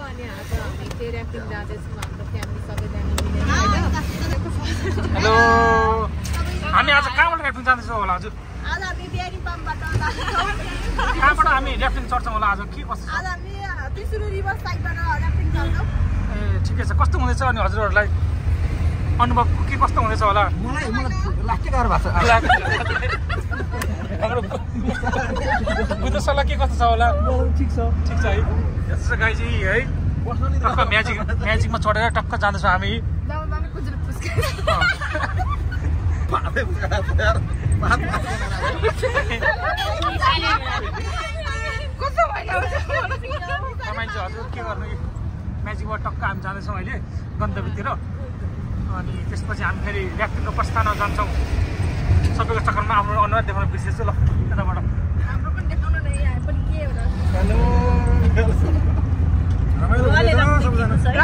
Hello हामी आज कहाँबाट ऱ्याफ्टिङ जाँदैछौँ होला हजुर कहाँबाट हामी ऱ्याफ्टिङ चढ्छौँ होला आज के कस्तो ए ठिकै छ कस्तो हुँदैछ अनि हजुरहरूलाई अनुभव के कस्तो हुँदैछ होला मलाई लास्टै गाह्रो भएको छ हाम्रो बुद्ध सल्लाह के कस्तो छ होला ठिक छ है यस्तो गाइजी है टक्क म्याजिकमा चढेर टक्क जाँदैछौँ हामी हजुर के गर्नु म्याजिकबाट टक्क हामी जाँदैछौँ अहिले गन्तव्यतिर अनि त्यसपछि हामी फेरि ऱ्याफ्टिङको प्रस्थानमा जान्छौँ सबैको चक्करमा आफ्नो अनुहार देखाउन बिर्सेछु ल यताबाट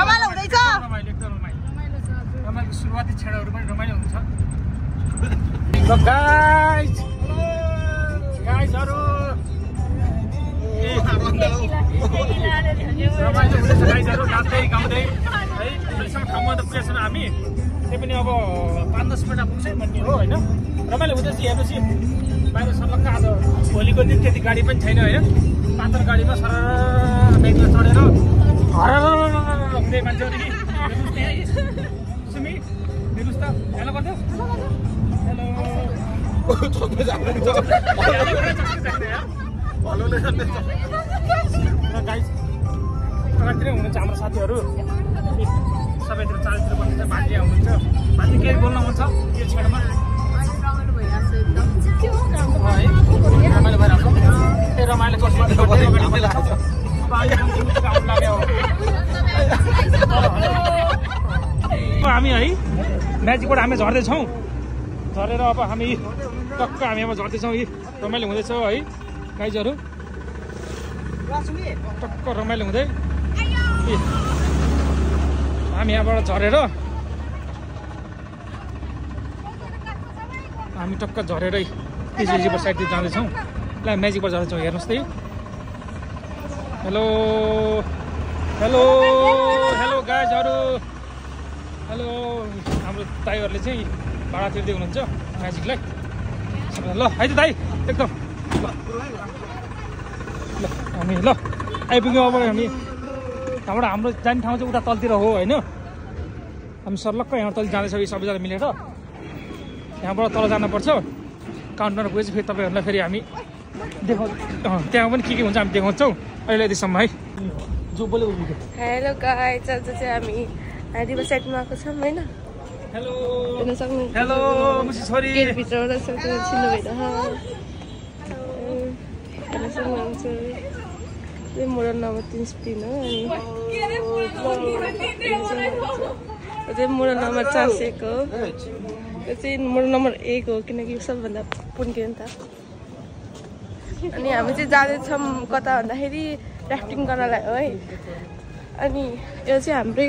रमाइलो हुँदैछ रमाइलोको सुरुवाती छेडाहरू पनि रमाइलो हुन्छ गाइजहरू रमाइलो हुँदैछ गाइजहरू नाच्दै गाउँदै है अहिलेसम्म ठाउँमा त पुगेको छैन हामी त्यही पनि अब 5-10 मिनट पुग्छ भन्ने हो होइन रमाइलो हुँदैछ हेर्नुहोस् बाहिर सर्लक्क आज भोलिको दिन त्यति गाडी पनि छैन होइन पातर गाडीमा सर ब्यागमा चढेर हुँदै मान्छेहरू सुमी हेर्नुहोस् त हेलो गर्दै गाइज अगाडितिरै हुनुहुन्छ हाम्रो साथीहरू सबैतिर चालतिर बस्नुहुन्छ भान्जी हुनुहुन्छ भान्जी केही बोल्न मन छ यो छेडमा रमाइलो भइरहेको त्यही रमाइलो हामी है म्याजिकबाट हामी झर्दैछौँ झरेर अब हामी टक्क हामी अब झर्दैछौँ रमाइलो हुँदैछ है गाइजहरू टक्क रमाइलो हुँदै हामी यहाँबाट झरेर हामी टक्क झरेरै रिभर साइडतिर जाँदैछौँ ल म्याजिकबाट झर्दैछौँ हेर्नुहोस् त हेलो हेलो हेलो गाइजहरू हेलो हाम्रो दाइहरूले चाहिँ भाडा तिर्दै हुनुहुन्छ म्याजिकलाई ल है त दाइ एकदम ल हामी ल आइपुग्यौँ अब हामी त्यहाँबाट हाम्रो जाने ठाउँ चाहिँ उता तलतिर हो होइन हामी सर्लक्क यहाँ तल जाँदैछौँ यी सबैजना मिलेर यहाँबाट तल जानुपर्छ काउन्टरमा पुगेपछि फेरि तपाईँहरूलाई फेरि हामी त्यहाँ पनि के हुन्छ हामी देखाउँछौँ अहिले यतिसम्म है जो बोले हेलो गाइस आज चाहिँ हामी रिभर साइडमा आएको छौँ होइन हेलो हेर्न सक्नुहुन्छ हेलो मुसी छोरी भित्रबाट छिल्लो भइरहेको हेर्न सक्नुहुन्छ यो मोडल नम्बर 3 स्पिन हो अनि मोडल नम्बर 401 हो यो चाहिँ मोडल नम्बर 1 हो किनकि सबभन्दा पुन्क्यो नि त अनि हामी चाहिँ जाँदैछौँ कता भन्दाखेरि ऱ्याफ्टिङ गर्नलाई हो है अनि यो चाहिँ हाम्रै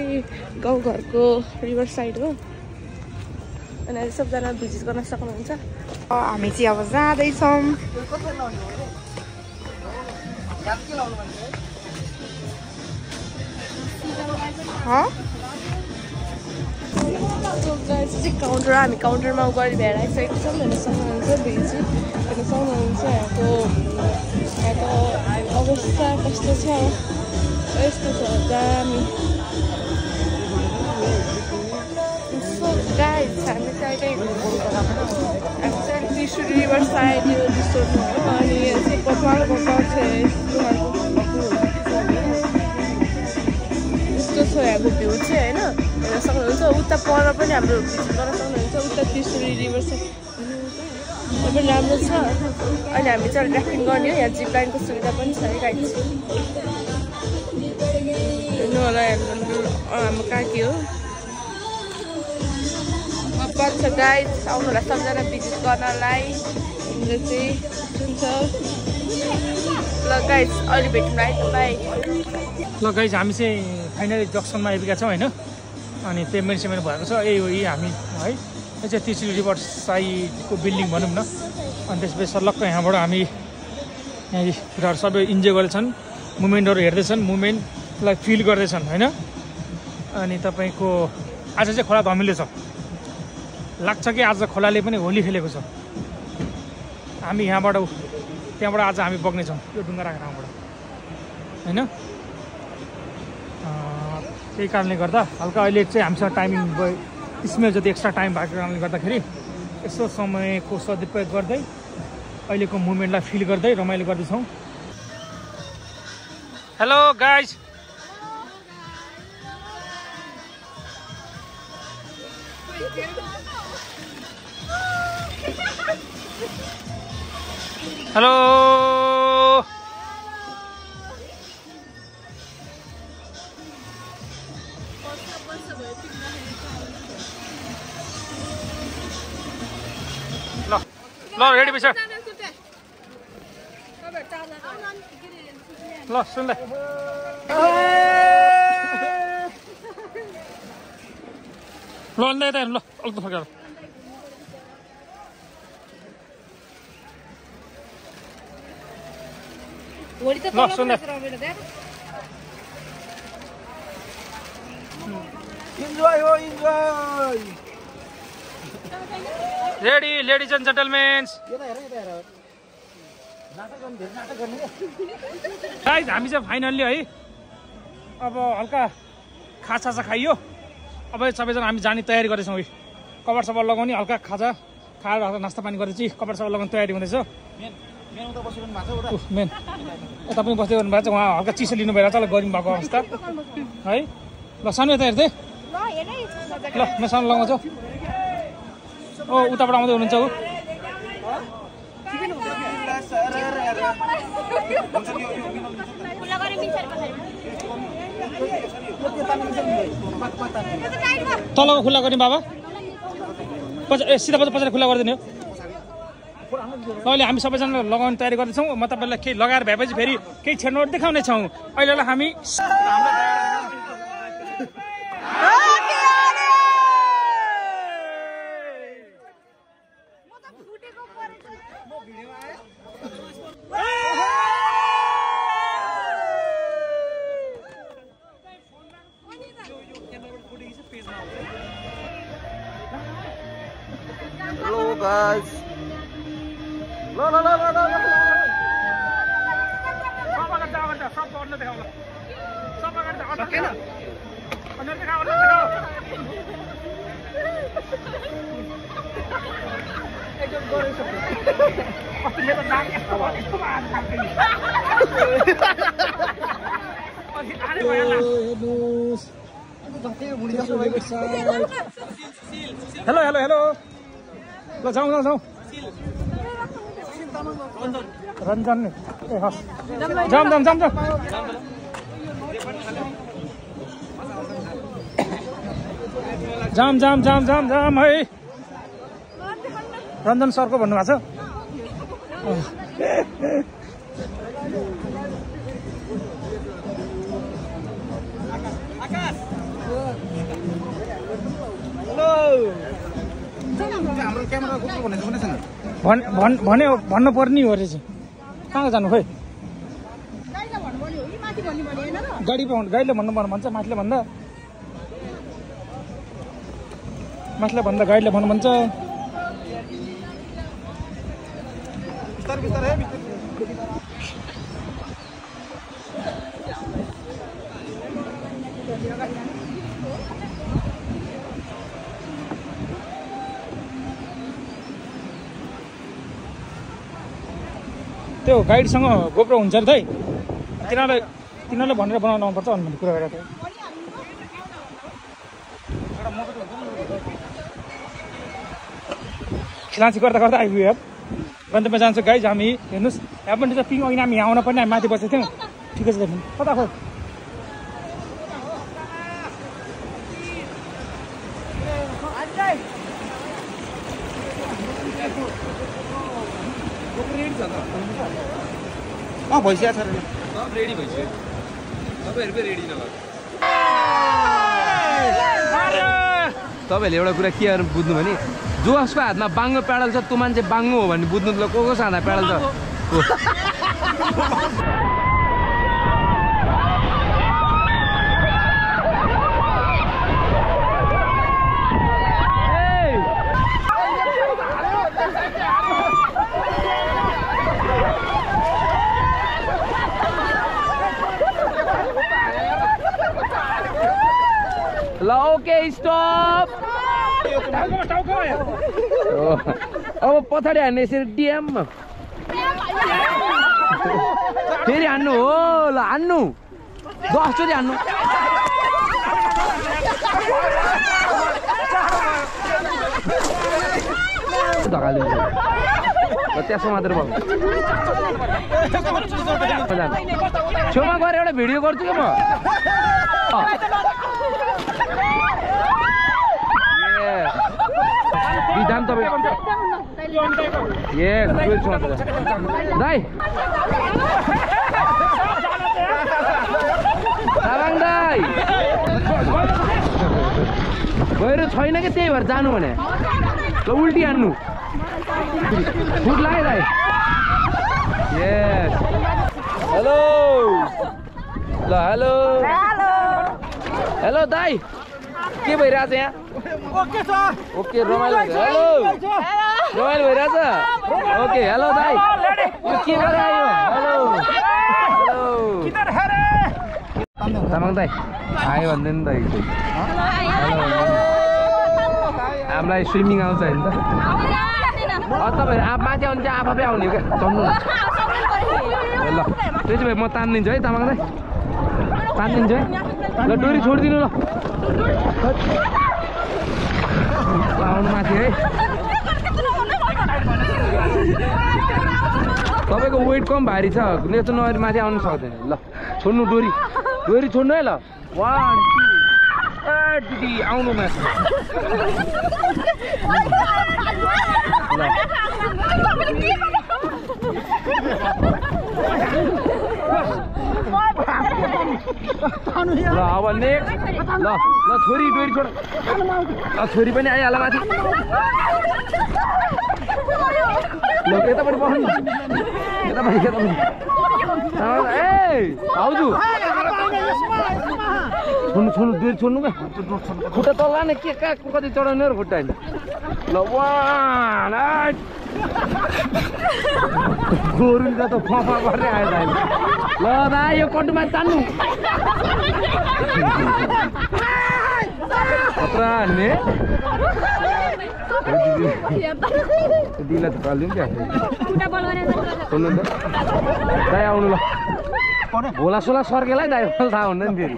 गाउँघरको रिभर साइड हो अनि अहिले सबजना भिजिट गर्न सक्नुहुन्छ हामी चाहिँ अब जाँदैछौँ काउन्टर हामी काउन्टरमा गरी भएर आइसकेको छौँ हेर्न सक्नुहुन्छ भिजिट हेर्न सक्नुहुन्छ यहाँको अवस्था कस्तो छ यस्तो छ दामी गाइस हामी चाहिँ अहिले त्रिशुली रिभर साइड यो रिसोर्ट हो अनि यो चाहिँ पपालको छ यस्तो छ यहाँको भ्यू चाहिँ होइन हेर्न सक्नुहुन्छ उता पर पनि हाम्रो भिजिट गर्न सक्नुहुन्छ उता त्रिशुली रिभर साइड पनि राम्रो छ अनि हामी चाहिँ ऱ्याफ्टिङ गर्ने हो यहाँ जिप लाइनको सुविधा पनि छ है गाइस हेर्नु होला हाम्रो काकी हो बन्छ गाइस आउनु होला सबजना भिजिट गर्नलाई हिँड्दा चाहिँ हुन्छ ल गाइस अहिले भेटौँ है तपाईँ ल गाइस हामी चाहिँ फाइनली जक्सनमा आइपुगेका छौँ होइन अनि पेमेन्ट भएको छ यही हो यही हामी है यो चाहिँ त्रिशुली रिभर साइडको बिल्डिङ भनौँ न अनि त्यसपछि सर्लक्क यहाँबाट हामी यहाँ कुराहरू सबै इन्जोय गरेछन् मुभमेन्टहरू हेर्दैछन् मुभमेन्ट लाई फिल गर्दैछन् हैन। अनि तपाईँको आज चाहिँ खोला धमिलो छ, लाग्छ कि आज खोलाले पनि होली खेलेको छ। हामी यहाँबाट त्यहाँबाट आज हामी बग्नेछौँ यो ढुङ्गाराको ठाउँबाट हैन। त्यही कारणले गर्दा हल्का अहिले चाहिँ हामीसँग टाइमिङ स्मेल जति एक्स्ट्रा टाइम भएको कारणले गर्दाखेरि यसो समयको सदुपयोग गर्दै अहिलेको मुभमेन्टलाई फिल गर्दै रमाइलो गर्दैछौँ। हेलो गाइज, हेलो ल रेडी भइसक्यो ल सुन्दै ल अन्त यता ल अलिक फर्केर ल सुन्दै इन्जोय हो enjoy. Ready ladies and gentlemen's. Guys हामी चाहिँ फाइनल्ली है अब हल्का खाजा खाइयो। अब सबैजना हामी जाने तयारी गर्दैछौँ है। कभर सबर लगाउने हल्का खाजा खाएर हल्का नास्ता पानी गरेपछि कभर सबर लगाउने तयारी हुँदैछ। मेन यता पनि बस्दै गर्नु भएको छ, उहाँ हल्का चिसो लिनु भइरहेको छ ल गरिनु भएको अवस्था है। ल सानो यता हेर्दै ल म सानो लगाउँछु। ओ उताबाट आउँदै हुनुहुन्छ ऊ तलको खुल्ला गर्ने बाबा सिधा पछाडि खुल्ला गरिदिने हो। अहिले हामी सबैजना लगाउने तयारी गर्दैछौँ। म तपाईँलाई केही लगाएर भएपछि फेरि केही छेड्नोट देखाउने छौँ। अहिलेलाई हामी हेलो गाइस, ल ल ल ल ल सब गर्नु देखाउ ल सब गर्नु सकेन अन्य देखाउ अन्य देखाउ एकदम गरेछ अस्ति मेरो नाक यस्तो भयो यस्तो आन खाल्के अनि आले भयो हेलो हेलो हेलो ल जाउँ जाउँ जाउँ रञ्जन ए हस् जाम जाम जाम जाम जाम जाम जाम जाम जाम है रञ्जन सरको भन्नुभएको छ। भन्नु पर्ने हो रहेछ। कहाँ जानु खोइ गाडीले भन्नु पर्ने भन्छ माथिले भन्दा गाडीले भन्नु भन्छ। त्यो गाइडसँग गोप्रो हुन्छ अरे है, तिनीहरूले भनेर बनाउनु आउनुपर्छ भन्ने कुरा गरेको थियो। खिलाँची गर्दा गर्दा आइपुग्यो गन्तव्यमा जान्छ गाइज। हामी हेर्नुहोस् यहाँ पनि पिङ अघि हामी यहाँ आउन पनि हामी माथि बसेको थियौँ। ठिकै छ देखि कता खोइ भइसकेको छ रेडी भइसक्यो। तपाईँहरूको रेडी नभएको तपाईँहरूले एउटा कुरा के बुझ्नु भने जसको हातमा बाङ्गो प्याडल छ त्यो मान्छे बाङ्गो हो भने बुझ्नु। को हातमा प्याडल छ ल ओके स्टप अब पछाडि हान्ने यसरी डिएममा फेरि हान्नु हो ल हान्नु 10 चोटि हान्नु धकालिन्छ ल त्यसो मात्र भयो छेउमा गएर एउटा भिडियो गर्छु कि म विधान तपाईँ दाइ तामाङ दाइ गएर छैन कि त्यही भएर जानु भने ल उल्टी हान्नु फुट लाग्यो दाइ यस हेलो ल हेलो हेलो दाइ के भइरहेछ यहाँ ओके रमाइलो हेलो रमाइलो भइरहेछ ओके हेलो दाइ के गरेर आयो हेलो हेलो तामाङ दाइ आयो भन्दै नि दाइ हामीलाई स्विमिङ आउँछ होइन त तपाईँहरू माथि आउने चाहिँ आफै आउने क्या चढ्नु ल त्यसो भए म तानिदिन्छु है तामाङ दाइ तानिदिन्छु है ल डोरी छोडिदिनु ल आउनु माथि है तपाईँको वेट कम भारी छ नेचो नभएर माथि आउनु सक्दैन ल छोड्नु डोरी डोरी छोड्नु है ल 1 2 3 आउनु माथि ल अब नेक्स्ट ल ल छोरी डोरी छोड ल छोरी पनि आइहाल्ला माथि ल यतापट्टि बस्नु यतापट्टि ए भाउजू छोड्नु छोड्नु डोरी छोड्नु क्या खुट्टा तल नि के कहाँ कति चढाउने र खुट्टा होइन ल 1 गोरुका त फफा गरेर आयो दाइ ल दाइ यो कटुमा तान्नु खतरा हान्ने दिला त पाल्दिउँ क्या सुन्नु त दाइ आउनु ल भोला सोला सर्केलाई दाइ थाहा हुँदैन फेरि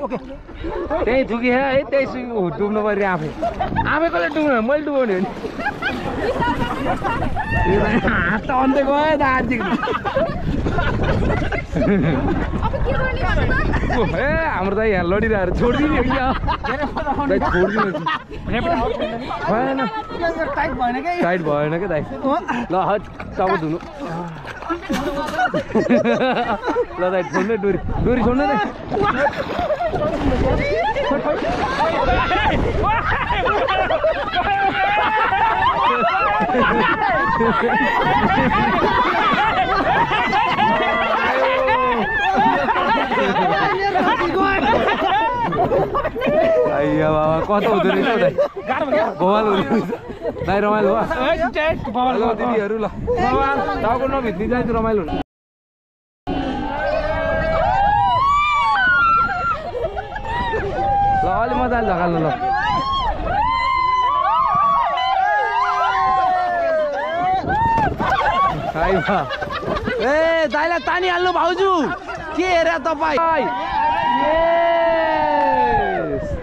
त्यही थुकी है त्यही डुब्नु पऱ्यो आफै आफै कसले डुब्नु मैले डुबाउने हो नि हात त अन्त गयो त आजको ए हाम्रो दाइ यहाँ लडिरहेको छोडिदिने कि दाइ छोडिदिनु भएन टाइट भएन क्या दाइ ल तब धुनु ल दाइ छोड्नु डोरी डोरी छोड्नु दाइ आइया बाबा कता हुँदो रहेछ दाइ भवाल हुँदो रहेछ दाइ रमाइलो भयो दिदीहरू ल टाउको नभित्ने चाहिँ रमाइलो हुन्छ ल अलि मजाले झकाल्नु ल ए दाइलाई तानिहाल्नु भाउजू के हेरे तपाईँ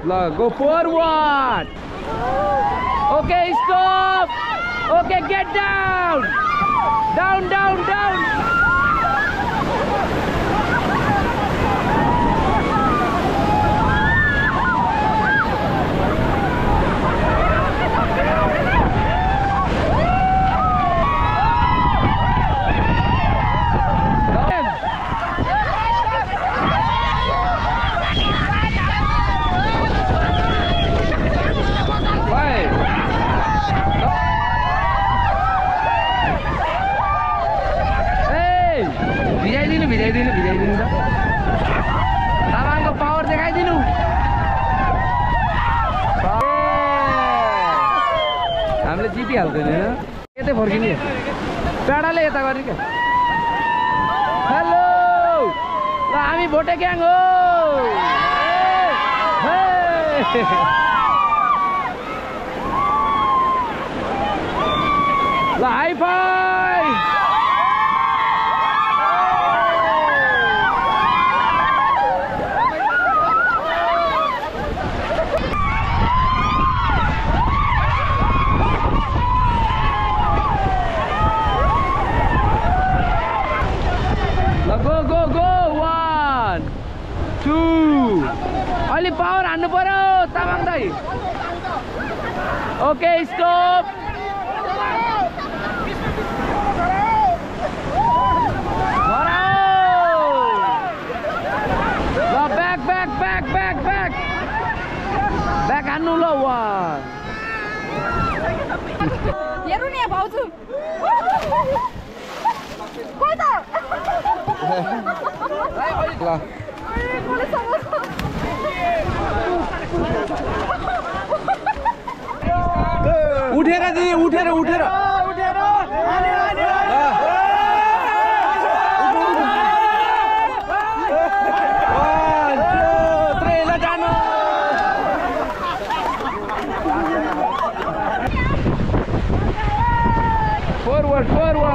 ल go forward okay stop okay get down down down down भिजाइदिनु त तामाङको पावर देखाइदिनु हामीले जितिहाल्दैन होइन यतै फर्किने टाढाले यता गर्ने क्या हेलो ल हामी भोटे ग्याङ हो ल hi fi Go, go, go! 1, 2. Only power हान्नु पर्यो तामाङ दाइ. Okay, stop. Back, back, back, back, back. Back हान्नु ल 1. हेर्नु नि भाउजू. कोइ त? ल उठेर दिदी उठेर उठेर forward forward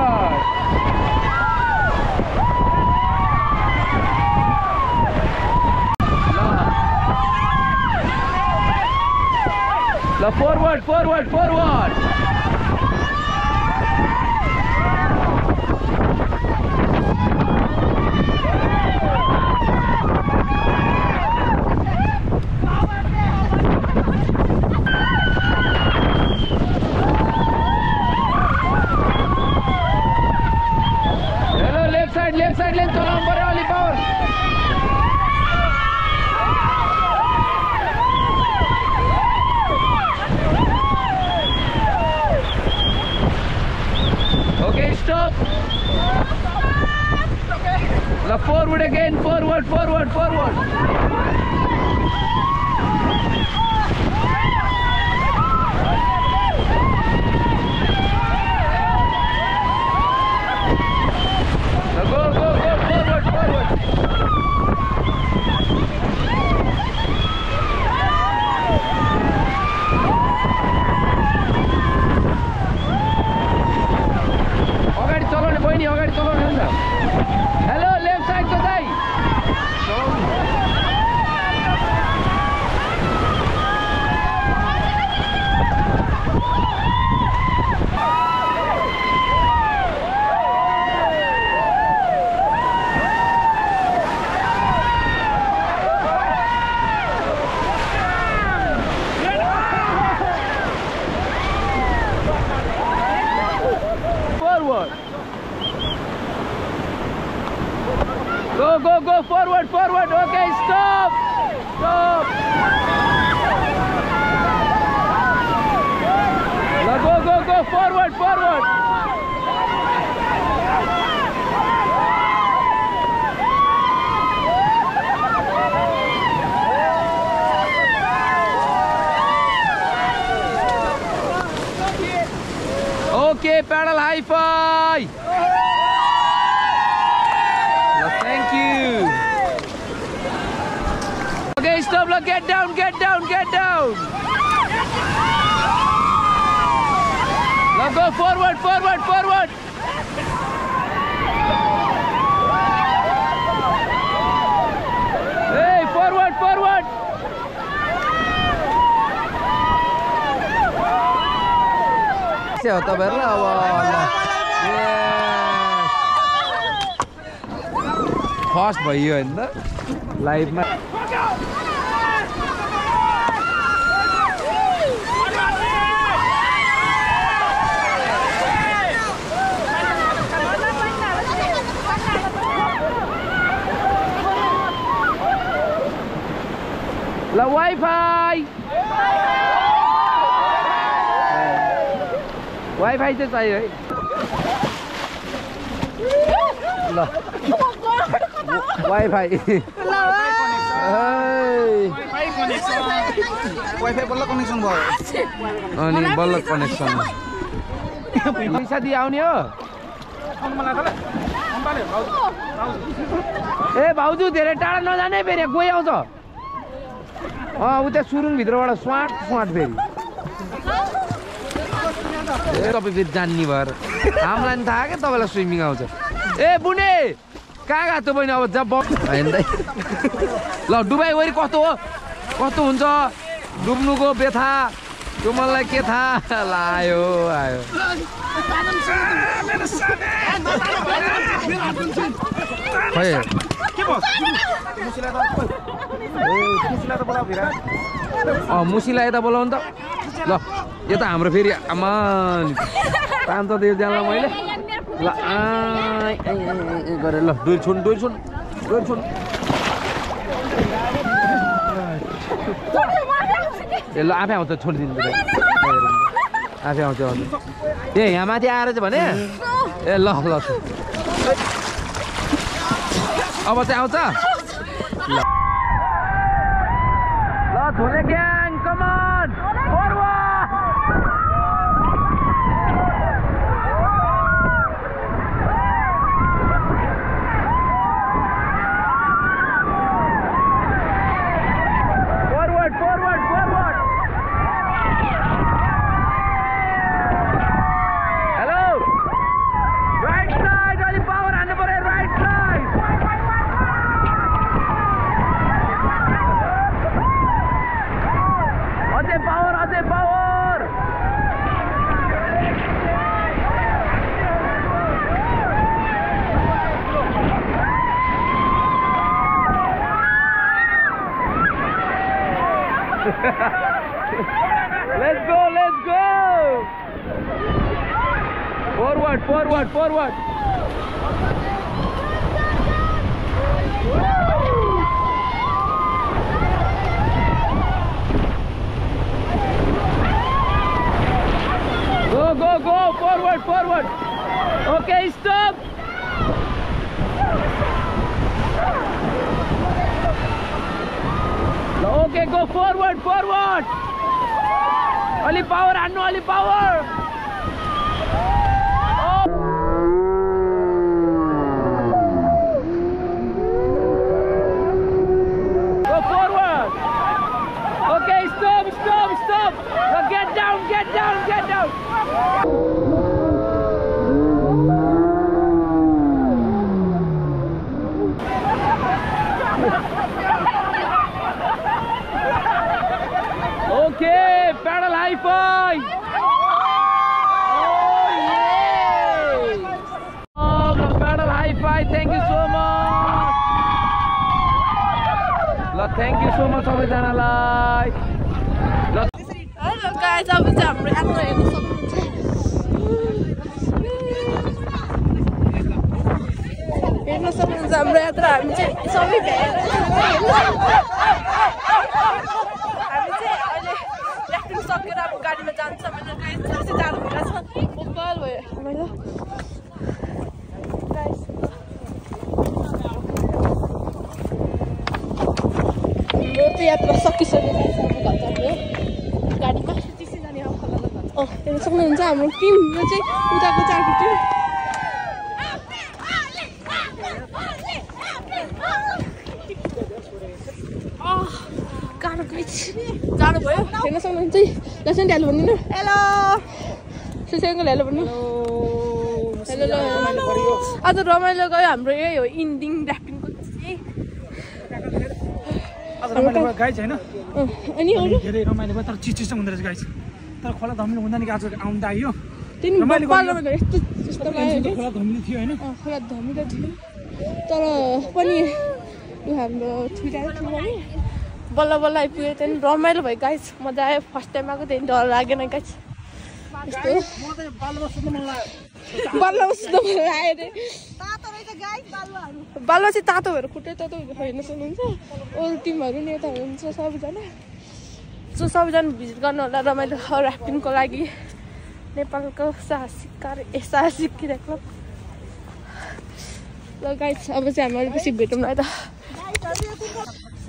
forward, forward, forward. Hello, left side, lane, चलाउनु पर्यो अलि power. Okay, stop. Forward again, forward, forward, forward. Go, go, go, forward, forward. अगाडि चलाउने बहिनी अगाडि चलाउने हुन्छ हेलो लेफ्ट साइडको दाइ Go, go, go, forward, forward. Okay, stop. Stop. Now go, go, go, forward, forward. Okay, paddle high five. Thank you. Okay, stop. Look, get down, get down, get down. Now go forward, forward, forward. Hey, forward, forward. Siapa berlawan? First भयो हैन त लाइभमा ल wifi wifi चाहिँ चाहियो है ल wifi wifi बल्ल connection भयो अनि बल्ल कनेक्सन पैसा दिइ आउने हो ए भाउजू धेरै टाढा नजाने फेरि गइ आउँछ उता सुरुङ भित्रबाट स्वाट स्वाट फेरि तपाईँ फेरि जान्ने भएर हामीलाई नि थाहा क्या तपाईँलाई स्विमिङ आउँछ ए बुढे कहाँ गएको त्यो बहिनी अब जब होइन ल डुबाई वरि कस्तो हो कस्तो हुन्छ डुब्नुको व्यथा त्यो मलाई के थाहा लायो आयो खै मुसीलाई यता बोलाउनु त ल यता हाम्रो फेरि आमा पान्छ त यो जान्ला मैले ल गरेर ल डोरी छोड्नु ए ल आफै आउँछ छोडिदिनु आफै आउँछ ए यहाँ माथि आएर चाहिँ भने ए ल ल अब चाहिँ आउँछ ल झोले ग्याङ कमान फरवर्ड हेलो राइट साइड अलि पावर हान्नु पर्यो राइट साइड अझै power let's go forward go forward okay stop okay go forward only power and only power go forward okay stop now get down okay paddle high five oh yeah oh paddle high five thank you so much love thank you so much सबैजनालाई hello guys अब चाहिँ हाम्रो यात्रा हेर्न सक्नुहुन्छ हाम्रो यात्रा हामी चाहिँ सबै सकेर अब गाडीमा जान्छ भनेर गाइस जानु भइरहेछ बोकल भयो मैले गाइस यो चाहिँ यात्रा सकिसक्यो गाइस हाम्रो घर जाने गाडीमा जाने अब हेर्न सक्नुहुन्छ हाम्रो टिम यो चाहिँ उताको चारको टिम जानु भयो हेर्न सक्नुहुन्छ लसन ढ्यालो भन्नु हेलो सुसेङको ढ्यालो भन्नु हेलो आज रमाइलो गयो हाम्रो यही हो इन्डिङ ड्राफ्टिङको गाइस हैन अनि धेरै रमाइलो भयो तर चिज हुँदो रहेछ गाइस तर खोला धमिलो हुँदा नि आज आउनु त आइयो यस्तो खोला धमिलो थियो हैन खोला धमिलो थियो तर पनि यो हाम्रो छुइटायो थियो भने बल्ल बल्ल आइपुग्यो त्यहाँदेखि रमाइलो भयो गाइस मजा आयो फर्स्ट टाइम आएको त्यहाँदेखि डर लागेन गाइस यस्तो बालुवा सुत्नु आयो अरे बालुवा चाहिँ तातो भएर खुट्टै तातो हेर्न सक्नुहुन्छ अरू टिमहरू नि यता हुनुहुन्छ सबैजना सो सबैजना भिजिट गर्नु होला रमाइलो राफ्टिङको लागि नेपालको साहसिक क्रीडा क्लब ल गाइस अब चाहिँ हामी पछि भेटौँ न त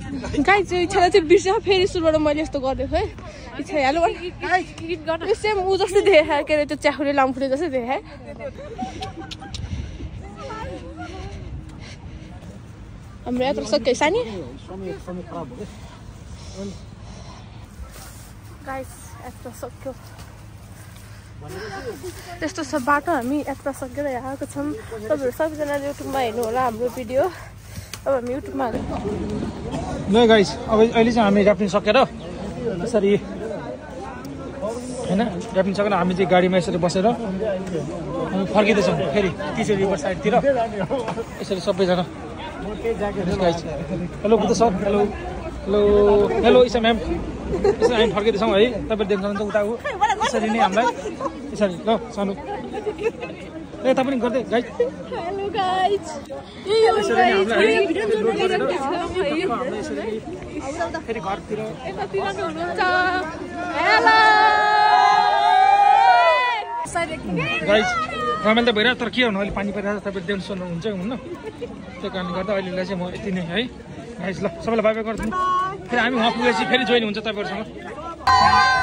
गाइस यो इच्छालाई चाहिँ बिर्स फेरि सुरुबाट मैले यस्तो गरिदिएको है इच्छा हाल्नु यो सेम ऊ जस्तै देखायो के अरे त्यो च्याखुरे लामखुरे जस्तै देखायो हाम्रो यात्रा सक्यो सानी गाइस यात्रा सक्यो त्यस्तो छ बाटो हामी यात्रा सकेर आएको छौँ तपाईँहरू सबैजनाले युट्युबमा हेर्नु होला हाम्रो भिडियो अब हामी युट्युबमा ल गाइस अब अहिले चाहिँ हामी ऱ्याफ्टिङ सकेर यसरी होइन ऱ्याफ्टिङ सकेर हामी चाहिँ गाडीमा यसरी बसेर हामी फर्किँदैछौँ फेरि टिचर रिभर साइडतिर यसरी सबैजना hello Buddha sir hello hello hello इसा म्याम यसरी हामी फर्किँदैछौँ है तपाईँहरू देख्न सक्नुहुन्छ उता यसरी नै हामीलाई यसरी ल सानो ए तपाईँ पनि गर्दै गाइस हेलो गाइज फेरि घरतिर गाइस रमाइलो त भइरहेको तर के हुनु अहिले पानी परिरहेको तपाईँले देख्नु सक्नुहुन्छ हुन्न त्यो कारणले गर्दा अहिलेलाई चाहिँ म यति नै है गाइस ल सबैलाई बाई बाई गरिदिनु फेरि हामी उहाँ पुगेपछि फेरि जोइन हुन्छ तपाईँहरूसँग